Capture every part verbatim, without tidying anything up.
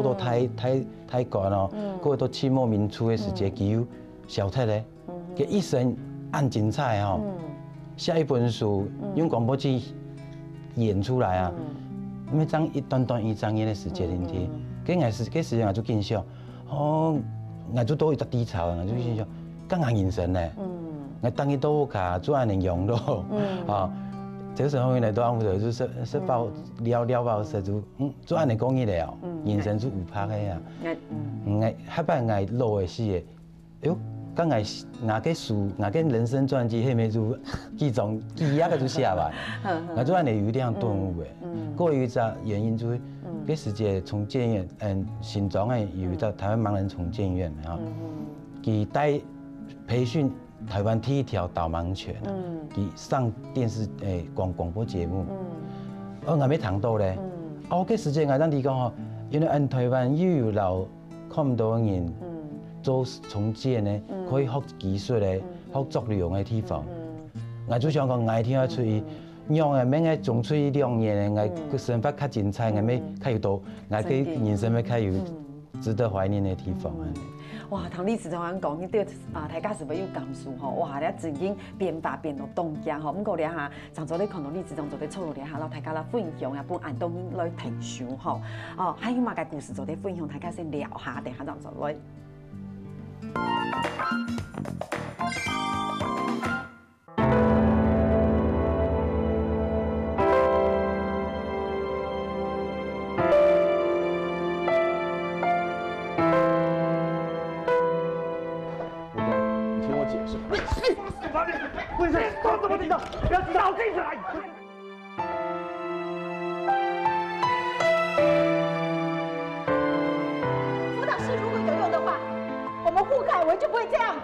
到大，大，大官哦，嗯。過到清末民初个時節，嗯。佢又消失咧。嗯哼。佢一生恁精彩吼，嗯。寫一本書，嗯。用廣播劇演出來啊，嗯。愛爭一段段一張頁个時間，嗯，你聽。嗯，嗯。該𠊎時，該時間𠊎就緊想，哦，𠊎就到一隻低潮啊，𠊎就心想，嗯。該𠊎人生呢？嗯。𠊎當日到屋下做恁樣養老，嗯。啊，這個時候呢，都按呢就食，食飽，嗯。尞，尞飽食就，嗯，做恁樣過日了哦，嗯。人生就有白个啊。嗯，嗯。嗯，𠊎，下擺𠊎老个時節，哎喲，該𠊎，𠊎个書，𠊎个人生傳記，後面就幾張，幾頁个就寫完了。嗯，嗯。𠊎做恁樣有一點頓悟个。嗯，嗯。過有一隻原因就係，嗯。該時節重建院，嗯，新莊个有一隻台灣盲人重建院，吼。嗯，嗯。佢帶培訓 台灣第一條導盲犬啊，嗯。佢上電視，誒，廣，廣播節目。嗯。哦，𠊎乜聽到咧。嗯。哦，該時節𠊎正知講吼，原來俺台灣又有摎看毋到个人，嗯。做重建呢，嗯。可以學技術个，嗯。學作用个地方。嗯。𠊎就想講，𠊎一定愛出去，嗯。讓𠊎免𠊎總出去兩年呢，𠊎个生活較精彩，嗯。𠊎乜較有多，𠊎个人生乜較有 嗯。值得懷念个地方啊。嗯。哇，聽理事長恁講，你對，啊，大家係毋係有感受吼？哇，這真經變化變到當遽吼。毋過這下，正做得看到理事長做得坐落這下，摎大家來分享啊，分恁多人來聽收吼。哦，還有麼个故事做得分享，大家先尞下，等下正做來。 你听我解释。你，你，你，你说什么？你不要吵起来！辅导室如果有用的话，我们胡凯文就不会这样子。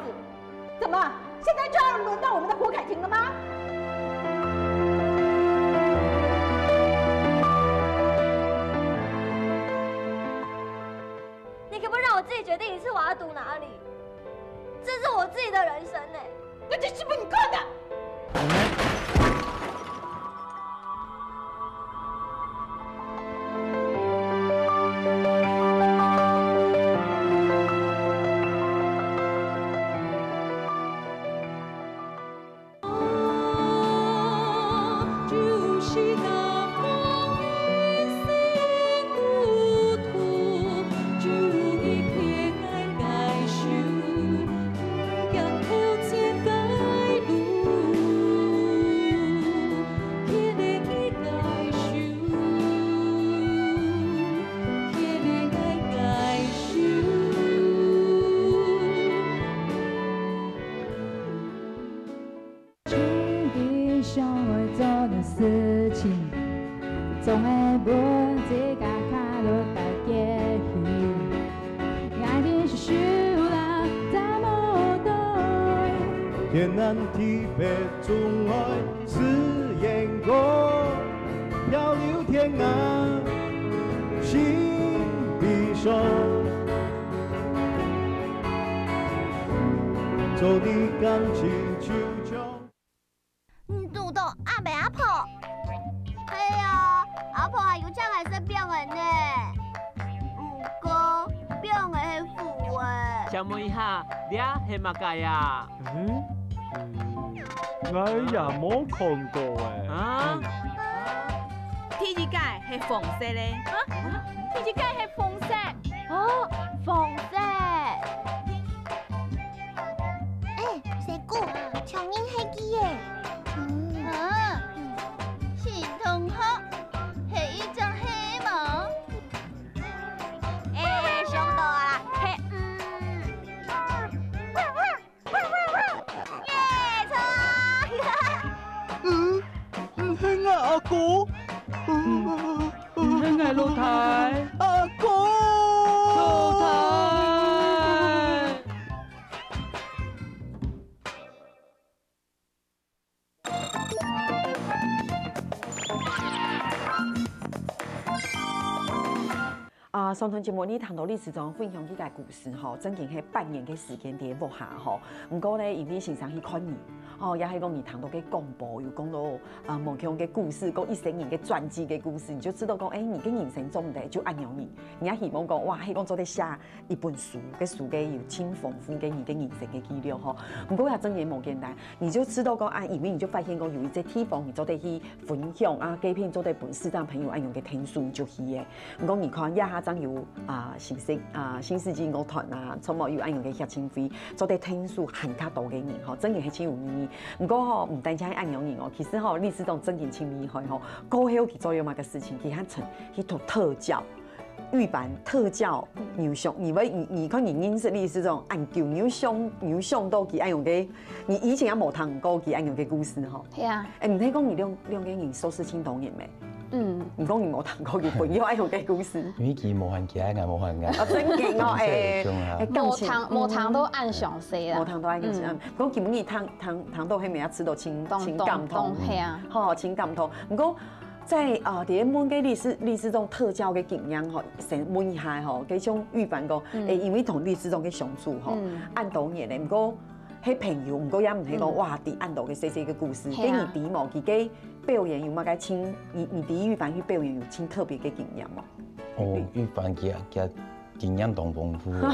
怎么，现在就要轮到我们的胡凯婷了吗？你可不可以让我自己决定一次我要读哪里？这是我自己的人生呢。那就是不你看的。 天南地北，总爱自然光，漂流天涯，心悲伤，做你感情就像 你堵到阿伯阿婆？係啊，阿婆還有請𠊎食餅仔呢。毋過，餅仔係苦个。請問一下，這係麼个啊？嗯，嗯，𠊎也無看過欸。啊？第一個係紅色个。啊？第一個係紅色。哦，紅色。 欸，細姑，像人係佢耶。嗯。啊，新同學，係一隻蝦蟆。欸，想到啊啦，係，嗯。耶，著啊！嗯，毋係𠊎阿哥。嗯，毋係𠊎老弟。阿哥。啊，上段節目你聽到理事長分享佢个故事吼，正經係半年个時間在屋下吼。毋過呢，因為先生去看你，吼，也係講你聽到个廣播有講到，呃，無共个故事，講一生人个傳記个故事，你就知道講，欸，你个人生做毋得就恁樣呢。你也希望講，哇，係講做得寫一本書，个書个有盡豐富个你个人生个記錄吼。毋過也正經無簡單，你就知道講啊，因為你就發現講有一隻地方你做得去分享啊，該片做得分視障朋友恁樣个聽書，你就去个。 毋過你看，這下正有啊，新世啊，新世紀樂團啊，全部有恁樣个協進會，做得聽書還較多个人吼，正經係真有意義。毋過吼，毋單淨係恁樣人哦，其實吼，理事長正經真厲害吼，過後佢做了麼个事情，佢還曾去讀特教，預備特教，你有想，你會，你，你看你認識理事長恁久，你有想，你有想到佢恁樣个，你以前也無聽過佢恁樣个故事吼。係啊。欸，毋係講你兩，兩個人熟識盡多年咩？ 嗯。毋過你無聽過佢本有恁樣个故事。因為佢無還佢，𠊎無還𠊎。哦，正經哦，欸，欸，感情，無聽，無聽到恁詳細啦。無聽到恁詳細，嗯。嗯。毋過今日聽，聽，聽到後面也知道真，當，真感動。當，當，係啊。吼，真感動。毋過在，啊，在問个理事，理事長特教个經驗吼，先問一下吼，該像玉凡講，嗯。欸，因為同理事長个相處吼，嗯。恁多年咧，毋過 係朋友，毋過也毋係講，嗯。哇，知恁多个細細个故事。係啊。該你知無？佢个表演有麼个盡，你，你知玉凡去表演有盡特別个經驗無？哦，玉凡佢啊，佢啊經驗當豐富啊。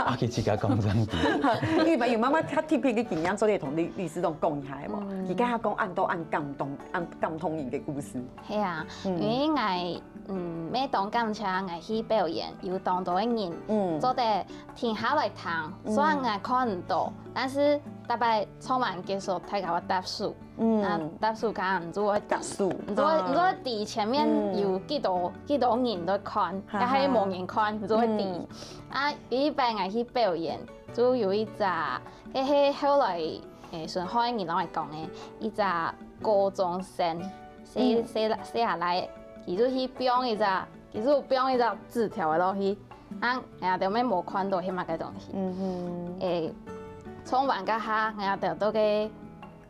啊，佢自家講真个。玉凡有麼个較特別个經驗，做得同理，理事長講一下無？嗯。佢剛剛講恁多恁感動，恁感動人个故事。係啊，嗯。因為𠊎，嗯，每當感謝𠊎去表演，有當多个人，嗯。做得 停下來聽，嗯。雖然𠊎看毋到，但是逐擺唱完結束，大家會搭手。嗯。啊，搭手，可能你就會知，搭手。你就會，啊。你就會知前面有幾多，嗯。幾多人在看，哈哈。也還無人看，你就會知。嗯。啊，有一擺𠊎去表演，就有一隻，該係後來，欸，順後个人摎𠊎講个，一隻高中生，寫，嗯。寫，寫下來，佢就去放一隻 其實有放一隻紙條个落去，啊，𠊎兜乜無看到係麼个東西。嗯哼。欸，唱完該下，𠊎兜到該，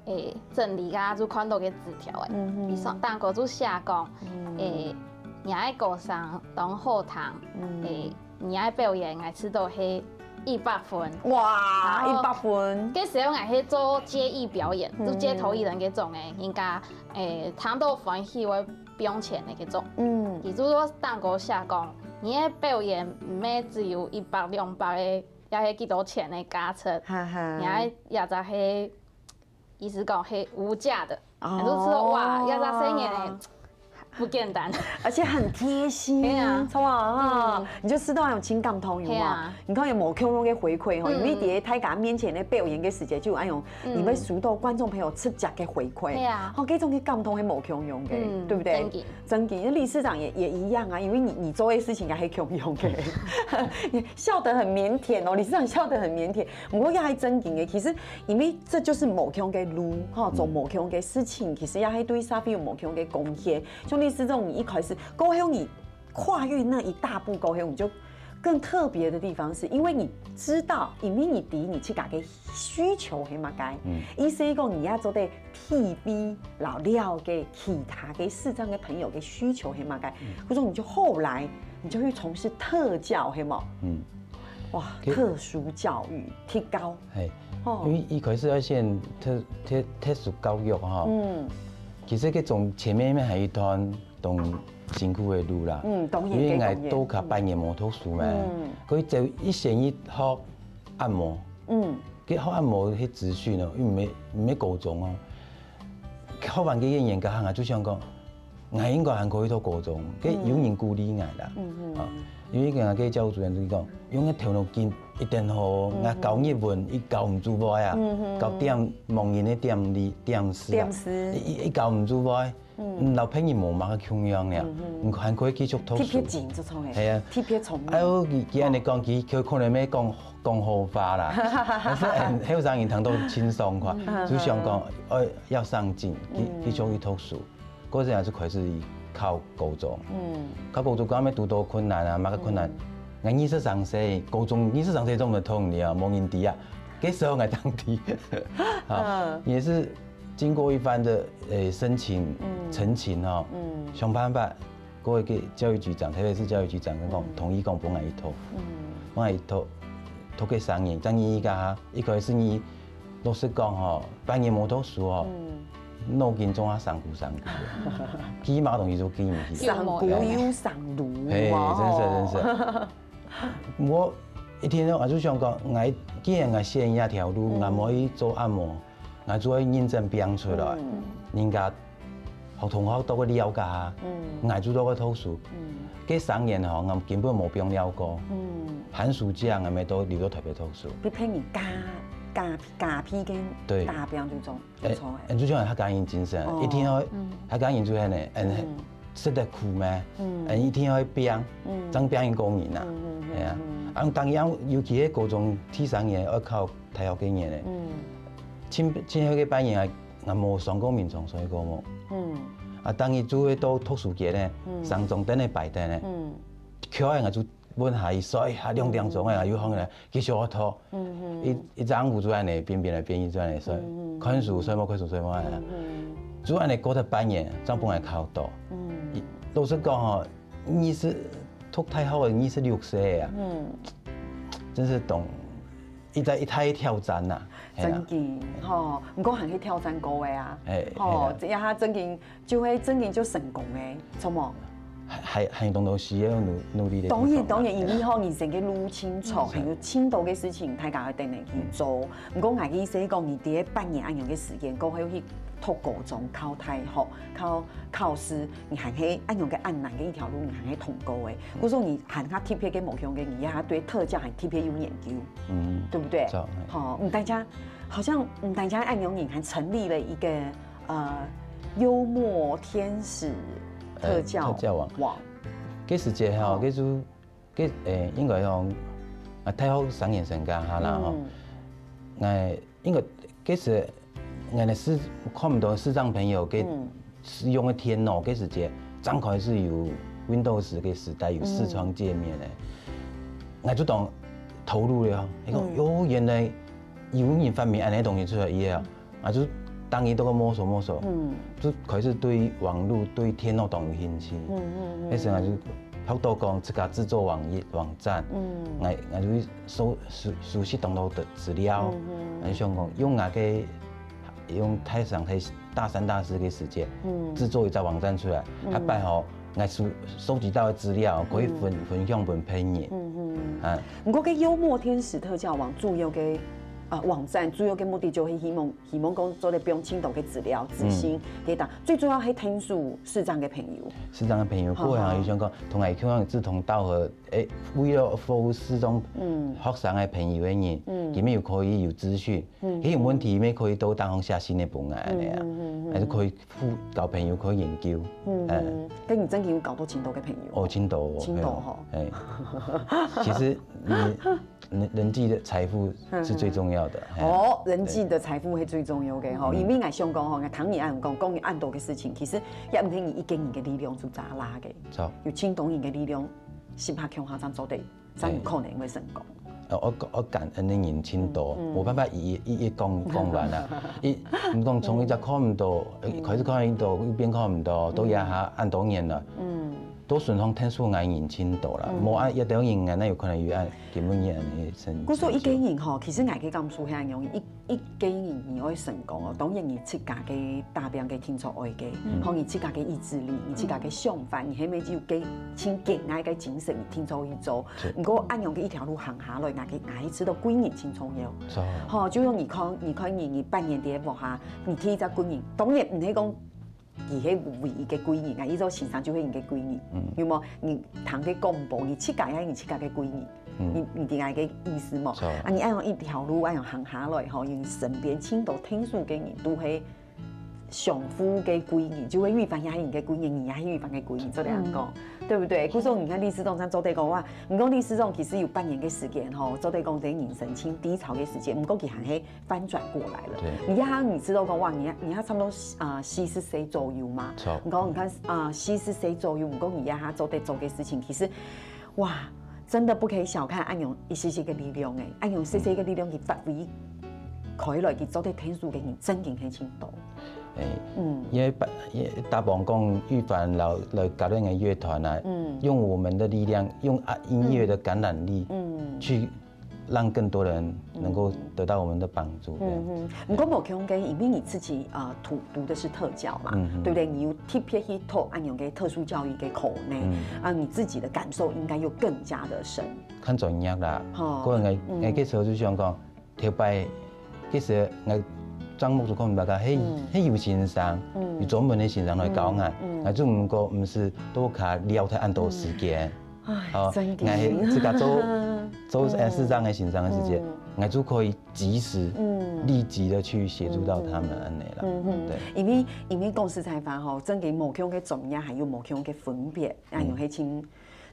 欸，整理該下就看到該紙條欸。嗯哼。佢上頂高就寫講，嗯。欸，若个歌聲當好聽，嗯。欸，若个表演𠊎試著係一百分。哇，然後一百分。該時候𠊎係做街藝表演，嗯。就街頭藝人該種欸，應該，欸，聽到歡喜會 放錢个該種。嗯。佢就在頂高寫講，你个表演毋係只有一百、兩百个，也係幾多錢个價值。哈哈。你還這隻係，意思講係無價的。哦。你就知道，哇，這隻細人仔不簡單。而且很貼心，係啊。著無哈？嗯。你就知道那種情感投入嘛。係啊。你看有無共樣个回饋吼，嗯。因為在大家面前个表演个時節，就有那種，嗯。你會收到觀眾朋友直接个回饋。係啊。吼，這種个感動係無共樣个，嗯，對不對？正經。 正經，理事長也，也一樣啊，因為你，你做个事情也係共樣个。笑得很靦腆哦，理事長笑得很靦腆。毋過也係正經个，其實因為這就是無共个路，哈，做無共个事情，其實也係對社會有無共个貢獻。像理事長，你一開始，過後你跨越那一大步過後，你就更特別的地方是，因為你知道，因為你知你自家个需求係麼个，嗯。意思講你也做得體會了，了解其他个視障个朋友个需求係麼个，嗯。或者你就後來你就去從事特教，係無？嗯。哇，其實特殊教育，特教。嘿，哦。因為一開始要選特，特，特殊教育哈，嗯。其實這種前面，面還有一段當辛苦个路啦。嗯，當然，因為𠊎當然。都較半年無讀書嘛，嗯。所以就一選一學按摩。嗯。佢學按摩去諮詢哦，因為毋係，毋係高中哦。學完个一年，該下就想講，𠊎應該還可以讀高中，佢有人鼓勵𠊎啦。嗯哼。啊，因為𠊎个教務主任就講，用个頭腦筋一定好，嗯哼。𠊎教日文，佢教毋出來啊，嗯哼。教點盲人个點字，點字啊，點字。佢，佢，佢教毋出來。 嗯。嗯，摎別人無麼个共樣了，嗯哼。嗯，還可以繼續讀書。特別緊就創个，係啊。特別聰明。哎喲，佢，佢恁樣講，佢，佢可能愛講，講好話啦。但是，嗯，後生人聽到盡爽快，嗯。就想講，哎，要上進，繼，嗯。繼續去讀書。過陣也就開始考高中。嗯。考高中，剛剛讀到困難啊，麼个困難？嗯。𠊎二十三歲，高中二十三歲做毋得讀了，無人知啊。該時候𠊎當知。啊，嗯。也是 經過一番的，呃，申請，嗯。陳情哦，嗯。想辦法，个个教育局長，台北市教育局長跟講，同意講分𠊎去讀，分𠊎去讀，讀个三年，正二年个哈，一開始你老實講吼，半年無讀書吼，腦筋總係生菇生菇个，記麼个東西都記毋起。生菇又生菇嘿，真係真係。我一天到，𠊎就想講，𠊎既然𠊎選這條路，𠊎無去做按摩， 𠊎就愛認真拚出來。人家學同學都會了解啊，𠊎就都會讀書。該三年吼，𠊎根本無放尞過。寒暑假𠊎乜都留到台北讀書。你陪你家家家皮跟對，打拚就中，就錯誒。嗯，就像客家人精神，一定要客家人就係呢，嗯，食得苦咩？嗯，一定要拚，正拚贏過人啊。係啊，啊，當然，尤其係高中第三年愛考 大學个年呢，嗯，盡盡後个半年啊，𠊎無上過眠床睡過目。嗯，啊，當日就會到讀書間呢，嗯，三張凳仔排等呢，嗯，翹下𠊎就問下去睡，下兩點鐘啊，又䟘起來繼續學讀。嗯嗯，一一隻暗晡就恁呢，變變來變去就恁呢睡，嗯嗯，看書睡目，看書睡目啊，嗯嗯，就恁呢過忒半年，正分𠊎考到。嗯，老實講吼，二十讀大學个二十六歲啊，嗯，真係當 一大一大挑戰吶，係啊。正經吼，毋過還係挑戰過个啊，係，吼，係啊，這下正經就會正經就成功个，著無？還還還有當多需要努努力个地方啊。當然當然，因為吼人生个路盡長，嗯，係，還有盡多个事情，大家愛等等去做。毋過𠊎个意思係講，你在半年恁樣个時間，過後去讀高中、考大學、考考試，你還係恁樣个恁難个一條路，你還係通過个。故所你還較特別个目標个，你也對特教還特別有研究。 嗯，對不對？著，嘿。好，毋單淨，好像毋單淨恁樣，你還成立了一個呃幽默天使特教，呃，特教網。網。該時節吼，哦，該就該誒，應該講，啊，大學三年生該下啦吼，嗯，誒，應該該時，𠊎个視看毋到視障朋友个，嗯，使用个電腦，該時節正開始有 Windows 个時代，有視窗界面个。𠊎就當投入了，你講，嗯，喲，原來有人發明恁樣東西出來以後，啊，就當然都个摸索摸索，嗯，就開始對網路、對電腦當有興趣。嗯嗯嗯，該時𠊎就學到講自家製作網頁、網站，嗯，𠊎𠊎就去收收收集當多个資料，嗯嗯，𠊎就想講用𠊎个 用大三大大三大四个時間，嗯，製作一隻網站出來，嗯，下擺吼，𠊎收收集到个資料可以分，嗯，分享分別人。嗯嗯。啊。毋過該幽默天使特教網主要个，呃，網站主要个目的就係希望希望講做得分享盡多个資料、資訊，嗯，給大，最主要係𢯭手視障个朋友。視障个朋友，好好，過來就想講，同𠊎共樣志同道合，誒，為了服務視障，嗯，學生个朋友个人，嗯，佢等又可以有資訊， 嗯，佢有問題乜可以到當中寫信个分𠊎恁樣啊，嗯嗯嗯嗯，還係可以互交朋友，可以研究。嗯嗯，該你正經有交到盡多个朋友。哦，盡多哦，盡多吼。係哦，係。其實你人人際的財富是最重要的。係啊。哦，人際的財富係最重要个吼，嗯，因為𠊎想講吼，𠊎聽你恁樣講，講你恁多个事情，其實也毋係你一個人个力量就做得个，著，有盡多人个力量，係拍共下正做得 正有可能會成功。呃，我我感恩个人盡多，嗯嗯，無辦法一一一一講講完啊。一，你講從一隻看毋到，呃，嗯，開始看得到，一邊看毋到，到這下恁多年了，嗯，都順風𢯭手𠊎人盡多啦。嗯，無恁一兜人啊，哪有可能有恁今晡日恁樣个成就？故所一個人吼，其實𠊎个感受係恁樣，一 一個人你愛成功哦，當然你自家个打拚个定著愛个，嗯，吼，你自家个意志力，你自家个想法，你係毋係有个盡堅毅个精神，你定著去做。是。毋過恁樣个一條路行下來，𠊎个𠊎係知道貴人盡重要。是啊。吼，就像你看，你看你，你半年在屋下，你去一隻貴人，當然毋係講 佢係唯一个貴人啊，佢做先生就係你个貴人，嗯，有無？你聽个廣播，你自家也係你自家个貴人，嗯，你你知𠊎个意思無？是啊。啊，你恁樣一條路恁樣行下來吼，你身邊盡多𢯭手个人都係相互个貴人，就係玉凡也係你个貴人，你也係玉凡个貴人，做得恁樣講，嗯，對不對？故所你看理事長正做得講哇，你講理事長其實有半年个時間吼，做得講在人生盡低潮个時間，毋過佢還係 翻轉過來了。對。你讓你知道講，哇，你你還差不多啊四十歲左右嘛。著。你講你看啊四十歲左右，毋過你讓他做得做个事情，其實，哇，真的不可以小看恁樣一息息个力量誒，恁樣細細个力量佢發揮開來，佢做得𢯭手个人正經係盡多。哎，嗯。因為把，也打榜講玉凡來，來搞那个樂團啊，嗯。用我們的力量，用啊，音樂的感染力，嗯。去讓更多人能夠得到我們的幫助，這樣子。嗯哼。毋過無共樣，因為你自己，呃，讀，讀的是特教嘛，嗯哼。對不對？你有特別去讀恁樣个特殊教育个課呢，嗯。啊，你自己的感受應該又更加的深。看專業啦，吼。個人个，嗯。个時候就想講，頭擺，其實𠊎張目珠看毋到个，係，嗯。係有先生，嗯。有專門个先生來教𠊎，嗯，嗯。𠊎只毋過毋係都較了忒恁多時間。嗯。 唉，哦，真的。𠊎自家做，做，嗯。呃，視障个先生个時節，嗯。𠊎就可以及時、嗯。立即地去協助到他們，嗯。恁樣啦。嗯哼。對。因為，因為講實在話吼，真个無共个專業，還有無共个分別，啊，嗯。有係真，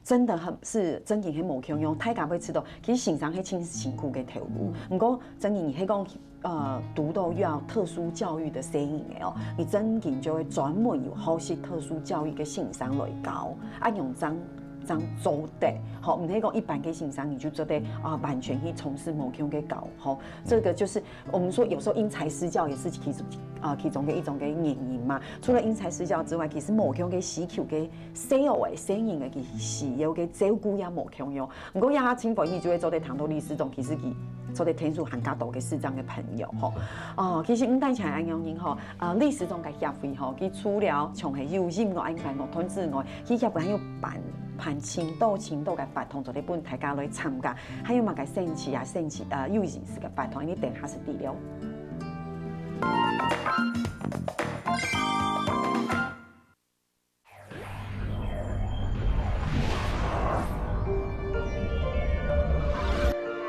真的很，是真个係無共樣，大家會知道，其實先生係真辛苦个頭路。嗯。毋過，真个你係講 呃，讀到要特殊教育个細人仔哦，你真正就愛專門有學習特殊教育个先生來教，恁樣正，正做得。吼，毋係講一般个先生你就做得，啊，完全去從事無共个教，吼。這個就是我們說有時候因材施教也是其中，啊，其中的一種个原因嘛。除了因材施教之外，其實無共个需求个 細个細人个佢需要个照顧也無共樣。毋過這下真歡喜就會做得聽到理事長，其實佢做得𢯭手還較多个視障个朋友吼。哦，其實毋單淨恁樣吼，呃，理事長个協會吼，佢除了像係有音樂恁个樂團之外，佢協會還有辦，辦真多真多个活動做得分大家來參加，還有麼个生趣啊，生趣，呃，有意思个活動，你等下係知了。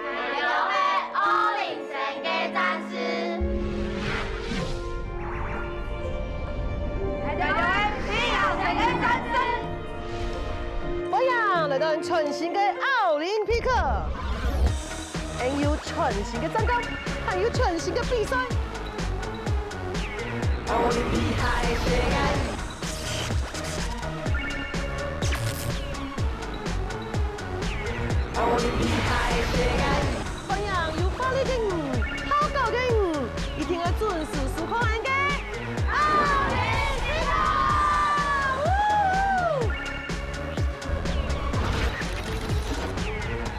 大家係奧林星个戰士。大家係平安星个戰士。歡迎來到全新个奧林匹克，還有全新个戰鬥，還有全新个比賽。 歡迎有活力个你，好搞个你，一定愛準時收看个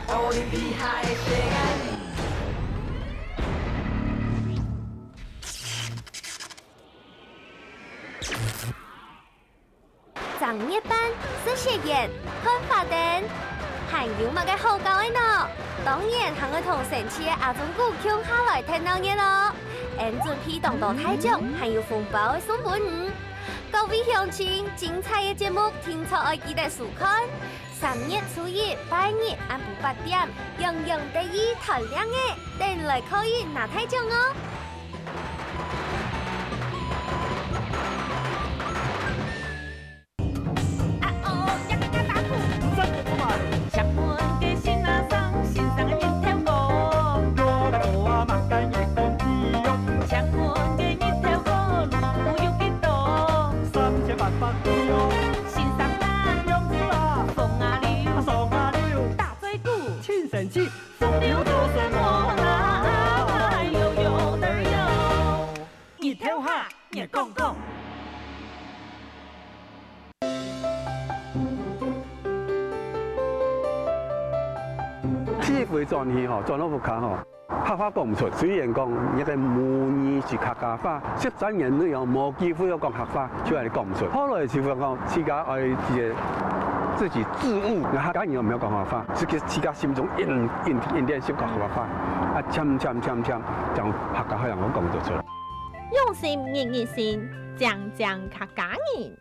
奧林匹克！正月半，食雪圓，看花燈，還有麼个好搞个呢？當然還愛同生趣个阿忠牯共下來𢯭鬧熱囉！𫣆準備當多大獎，還有紅包愛送分你。各位鄉親，精彩个節目定著愛記得收看。三月初一拜日暗晡八點，洋洋得意團靚个，等來可以拿大獎哦！ 請問个日頭哥，請問个日頭哥，路有幾多？三千八百里哦。先生啊，風啊溜，啊，爽啊溜，打嘴鼓，真神奇。 風流做什麼啦？哎喲喲嘚喲，日頭下，月光光。機會轉去吼，轉到屋下吼，客話講毋出。雖然講你个母語係客家話，實戰言內容無機會要講客話，就係講毋出。後來就會講，自家愛自己，自己自悟，然後客家人毋曉講客話，自己，自家心中 練，練，練習講客話，啊，漸漸漸漸，將客家話能夠講得出來。用心日日新，靚靚客家人。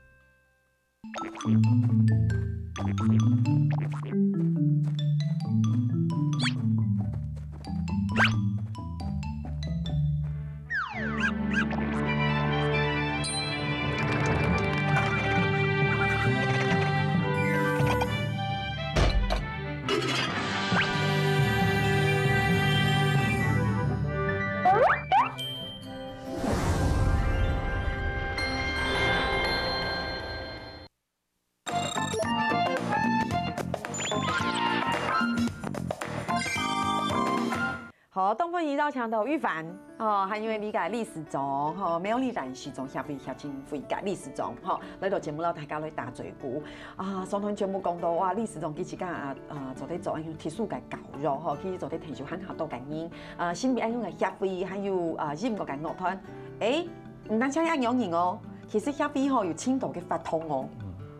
好，當歡迎邀請到玉凡哦，還有這個理事長吼，苗栗縣視障協會協進會个理事長吼，來到節目摎大家來打嘴鼓啊。上段節目講到哇，理事長佢自家啊，呃，做得做恁樣特殊个教育吼，佢做得𢯭手還較多个人啊，身邊恁樣个協會，還有啊音樂个樂團，誒，毋單淨恁樣人哦，其實協會吼有盡多个活動哦，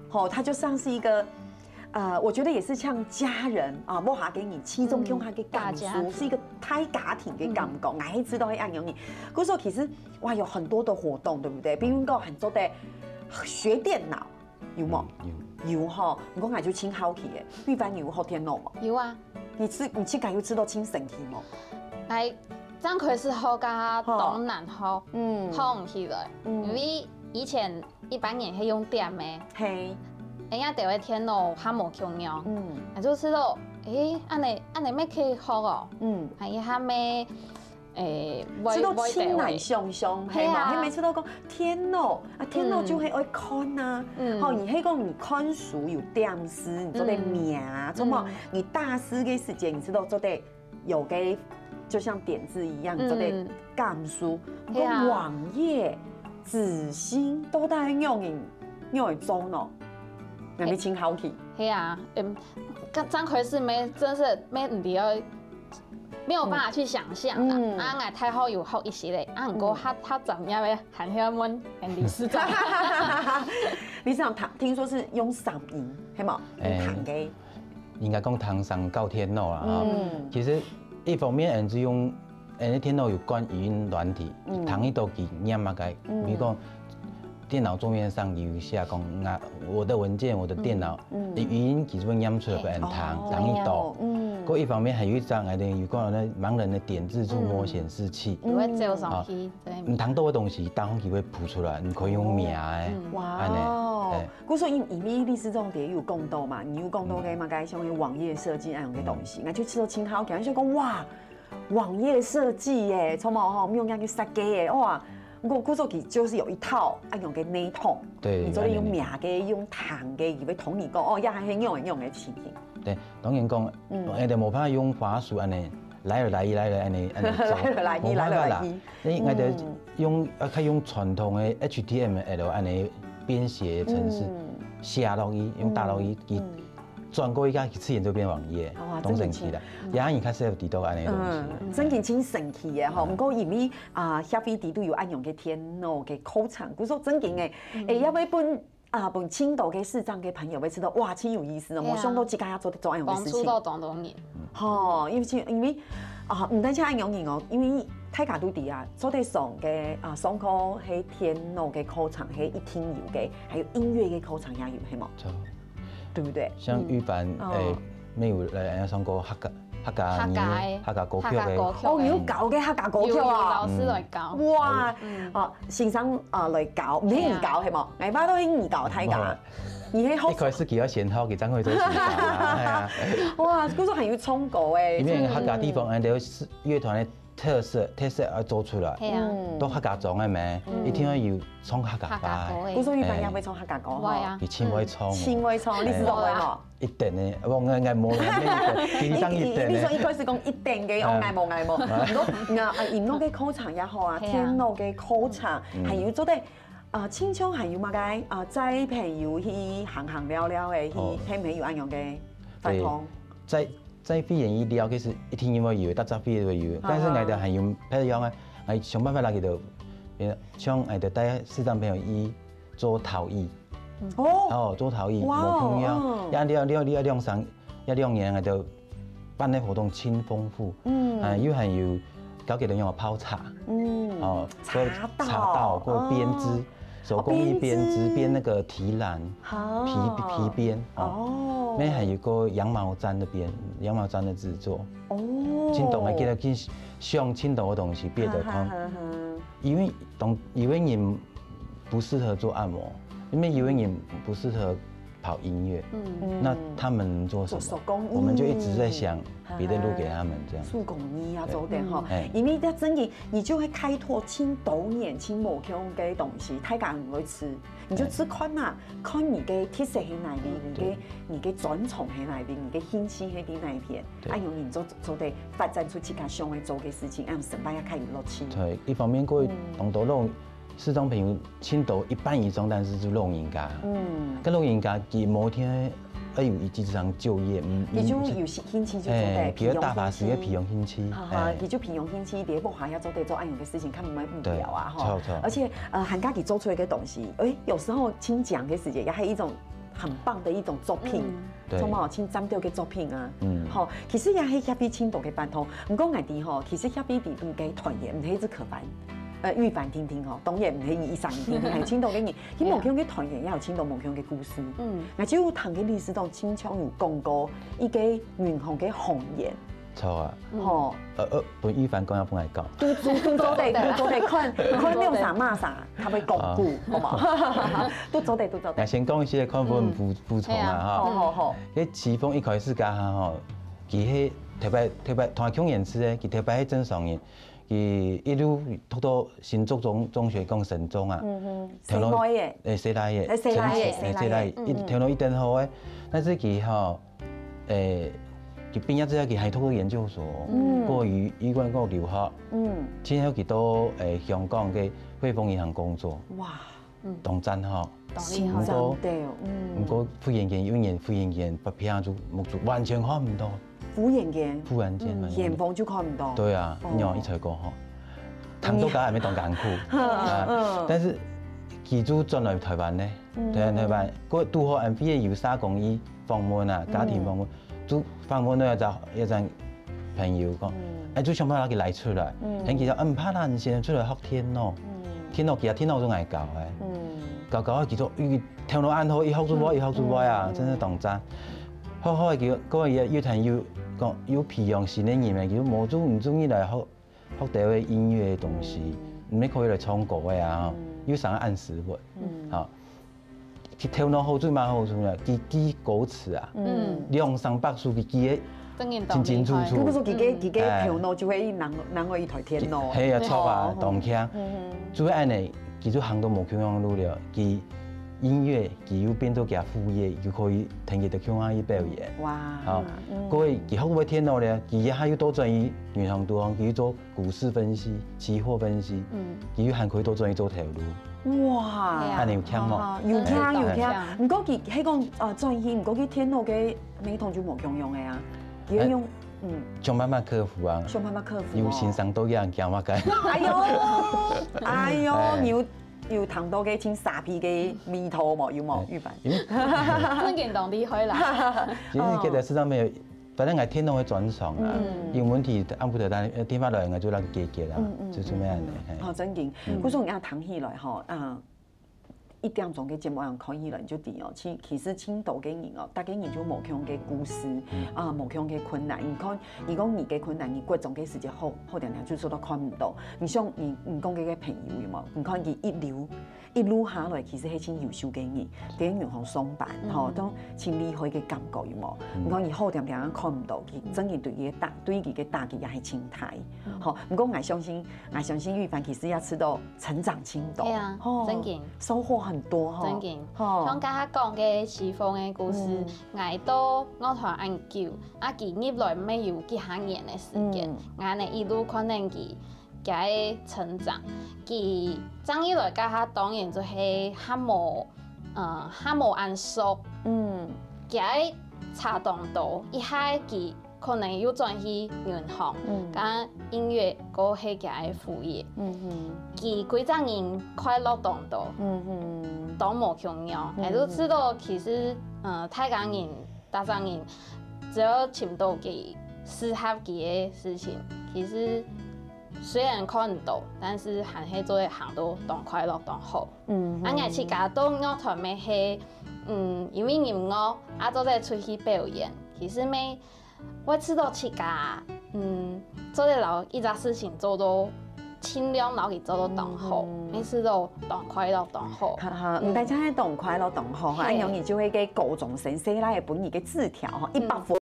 吼，它就像是一個。 呃，我覺得也是像家人啊，無下个人，始終共下个感受，是一個大家庭个感覺，每一次都會恁樣呢。故所其實哇，有很多的活動，對不對？比如講，還做得學電腦，有無？有吼，毋過𠊎就盡好奇誒，玉凡你有學電腦無？有啊。你自你自家有試著盡神奇無？來，正開始學个當難學，嗯，學毋起來，因為以前 一般人係用點个，嘿，人家兜个電腦較無共樣，嗯，啊，就試著，誒，恁呢恁呢乜可以學哦，嗯，啊，一下乜，誒，試著親來想像，係嘛？係啊，係每次都講電腦啊，電腦就係愛看啊，嗯，吼，你係講你看書有點字，你做得摸啊，做麼？你打字个時間，你試著做得 有个就像點字一樣，嗯，做得感受。毋過網頁、紙型到底愛仰仔仰仔做呢？𠊎乜盡好奇。係啊，嗯，剛剛開始乜真係乜毋知愛，沒有辦法去想像啦。嗯，啊，𠊎大學有學一息咧，啊，毋過較較專業个，還係愛問𠊎理事長。理事長，聽聽說是用聲音，係無？用聽个。 應該講聽聲教電腦啦，吼。其實一方面，𠊎就用，𠊎个電腦有灌語音軟體，聽得著佢唸麼个。比如講，電腦桌面上有寫講，啊，我的文件，我的電腦，語音佢就會唸出來分人聽，聽得著。過一方面還有一張，𠊎等有講个盲人的點字觸摸顯示器，有會照上去，對。你聽著个東西，當然佢會浮出來，你可以用摸个，哇哦，恁呢，嘿。 故所因因為理事長也有講到嘛，你有講到个嘛，該像个網頁設計恁樣个東西，𠊎就試著盡好奇，就講哇，網頁設計耶，從無吼，沒有那個設計耶，哇，故故所佢就是有一套恁樣个系統，對，你做得用摸个，用聽个，佢會同你講，哦，這下係仰仔仰仔个情形。對，當然講，嗯，𠊎等無辦法用滑鼠恁呢，來了來去來了恁呢，恁呢做，來了來去，來了來去。無辦法啦。 你𠊎兜用啊，較用傳統个H T M L恁呢編寫程式寫落去，用打落去，佢轉過一下，佢自然就變網頁，當神奇啦。也你較少有知著恁呢个東西。嗯，真經真神奇个吼。毋過因為啊，協會裡肚有恁樣个電腦个課程，故所真經个，誒，也會分 啊，分盡多个視障个朋友會知著，哇，真有意思哦！無想著自家也做得做恁樣个事情。幫助到當多人。吼，因為因為啊，毋單淨恁樣人哦，因為大家都知啊，做得上个啊，上課係電腦个課程係一定有个，還有音樂个課程也有，係無？著。對不對？像玉凡，誒，乜有來上過客家 客家語，客家歌曲个。客家歌曲个。哦，你有教个客家歌曲啊？有，有老師來教。哇，哦，先生啊來教，毋係你教係無？𠊎恅著係你教大家。你係學一開始佢愛先學，佢正會做先生啊，係啊。哇，故所還有唱歌誒。因為客家地方，𠊎兜樂團个特色，特色愛做出來。係啊。都客家庄个咩？一定愛有唱客家話。客家歌誒。故所玉凡也會唱客家歌吼。會啊。佢盡會唱。盡會唱，你知道會無？ 一點呢，𠊎𠊎𠊎無，𠊎無一點，經常一點呢。你你你說一開始講一點个，哦，𠊎無𠊎無。毋過，啊，音樂个課程也好啊，電腦个課程，還有做得啊，親像還有麼个啊，載朋友去行行尞尞个，去，係毋係有恁樣个活動？載載會員去尞，其實一定會有，逐隻會都有，但是𠊎兜還有別樣啊，𠊎想辦法拉佢兜，像𠊎兜帶視障朋友去做陶藝。 哦，做陶藝，哇哦，無共樣。也兩兩兩兩三，也兩年个就辦个活動盡豐富，嗯，啊，又還有教佢等用泡茶，嗯，哦，茶道，茶道，過編織，手工藝編織，編那個提籃，皮皮編，哦，那還有個羊毛氈的編，羊毛氈的製作，哦，盡多个，見到盡想盡多个東西，別个看，因為當因為人 不適合做按摩，因為有个人不適合跑音乐，嗯，那他们做什么？做手工艺，我们就一直在想别的路给他们这样。手工艺啊，做得吼，哎，因为这真的，你就会开拓新多元、新无穷的东西，大家人会吃，你就吃看嘛，看你的特色在哪里，你的你的专长在哪里，你的兴趣在哪一片，对，啊，有你做做得发展出自家想要做的事情，让生活也可以落去。对，一方面过当多那种视障朋友，青岛一半以上，但是就老人家，嗯，跟老人家佢每天要有一技之长就业，嗯，佢就有兴趣就做得，比较大把时间培养兴趣，哈哈，佢就培养兴趣，第一步还要做得做恁样个事情，看有没有目标啊，哈，而且呃，还家己做出一个东西，哎，有时候听讲个时间，也还有一种很棒的一种作品。 对，充满有真讚到个作品啊。嗯，好，其实也係協會青島个辦法，毋過𠊎知吼，其實協會底肚个團員毋係只可凡，呃，玉凡聽聽吼，當然毋係一三一定，係青島个人，佢無共个團員也有青島無共个故事。嗯，𠊎就有聽个理事長親像有講過，一个銀行个行業，錯啊，吼，呃呃，分玉凡講也分𠊎講，都都都做得，都做得看，看你有啥骂啥，他會講古，好無？都做得，都做得。那先講一些看分補補充啊哈。好好好。因為奇峰一開始加下吼，佢係特別特別同佢共年次个，佢特別係正常人，佢一路讀到新竹中中學講神中啊，嗯哼，細妹个，誒，細倈个，誒，細倈个，誒，細倈，一頭腦一等好个，但是佢吼，誒，佢畢業之後佢還讀到研究所，過於醫管局留學，嗯，之後佢到誒香港个匯豐銀行工作，哇，當讚吼。當厲害。毋過對，嗯，毋過忽然間有一年忽然間發病就目珠完全看毋到，忽然間，忽然間，眼睛就看毋到，對啊，你看一才講吼，談到家還沒當艱苦啊，但是佢就轉來台灣呢，台灣台灣，過拄好安徽有社工去訪問啊，家庭訪問，就訪問到一隻一隻朋友講，哎，就想辦法佢來出來，很其實，嗯，怕啦，你先出來學電腦，電腦其實電腦都愛教哎，教教啊，佢就佢頭腦恁好，一學就會，一學就會啊，真係當讚。好好个，佢講佢樂團有講有培養新个人个，佢無就毋中意來學學台灣音樂个東西，你可以來唱歌个啊，有啥个暗示我，好。 佢頭腦好處嘛好處啦，佢記歌詞啊，嗯，兩三百首佢記得真个清清楚楚比如說佢个佢个哎頭腦就會能能夠一台電腦，係啊，著啊，哦當強。主要恁呢，佢就行到無共樣路了。佢音樂，佢又變做佢副業，又可以聽佢的共下去表演。哇，好，各位，佢學會電腦了，佢也還有多轉去銀行多，佢去做股市分析、期貨分析，佢又還可以多轉去做頭路。哇，恁呢有強無？啊有強有強真的有強。毋過佢迄講呃轉去，毋過佢電腦个系統就無共樣个啊，佢要用嗯想辦法克服啊，想辦法克服哦。有先生都一樣驚我个。哎呦，哎呦，哎你有有談到个真沙皮个味道無？有無？玉凡？真个當厲害啦。其實佢个市場沒有，反正𠊎電腦會轉爽啊，有問題按不得單，呃，電話來𠊎就來解決啊，就做咩樣呢？嘿好，正經。故所你要談起來吼，啊，一點鐘个節目樣看起來你就知哦，其其實真多个人哦，大家人就無共个故事啊，無共个困難。你看，你講你个困難，你國中个時節好好點點就受到看毋到。你像你你講个个朋友有無？你看佢一流。一路下來，其實係真優秀个人，在銀行上班，吼，當真厲害个感覺，有無？你看佢好點點看毋到，佢真正對佢个打，對佢个打擊也係真大，吼。毋過𠊎相信，𠊎相信玉凡其實也知道成長真多，係啊吼，正經收穫很多，吼，正經，吼像，剛剛講个奇峰个故事，𠊎到樂團恁久，啊，佢入來毋係有幾下年个時間，𠊎呢一路看等佢 佢个成長。佢正入來該下當然就係還無，呃，還無恁熟。嗯，佢个差當多，一下佢可能又轉去銀行，嗯講音樂過係佢个副業。嗯哼，佢規隻人快樂當多，嗯哼，當無共樣。𠊎就知道其實，呃，大家人，大家人，只要尋到佢適合佢个事情，其實雖然看毋到，但是還係做得行到當快樂當好。嗯哼，啊，𠊎自家到樂團乜係，嗯，因為音樂啊，做得出去表演，其實乜會知道自家，嗯，做得摎一隻事情做到盡量摎佢做到當好，每次都當快樂當好。哈哈，毋單淨係當快樂當好哈，恁樣你就會个高中生寫來个分你个紙條哈，一百分。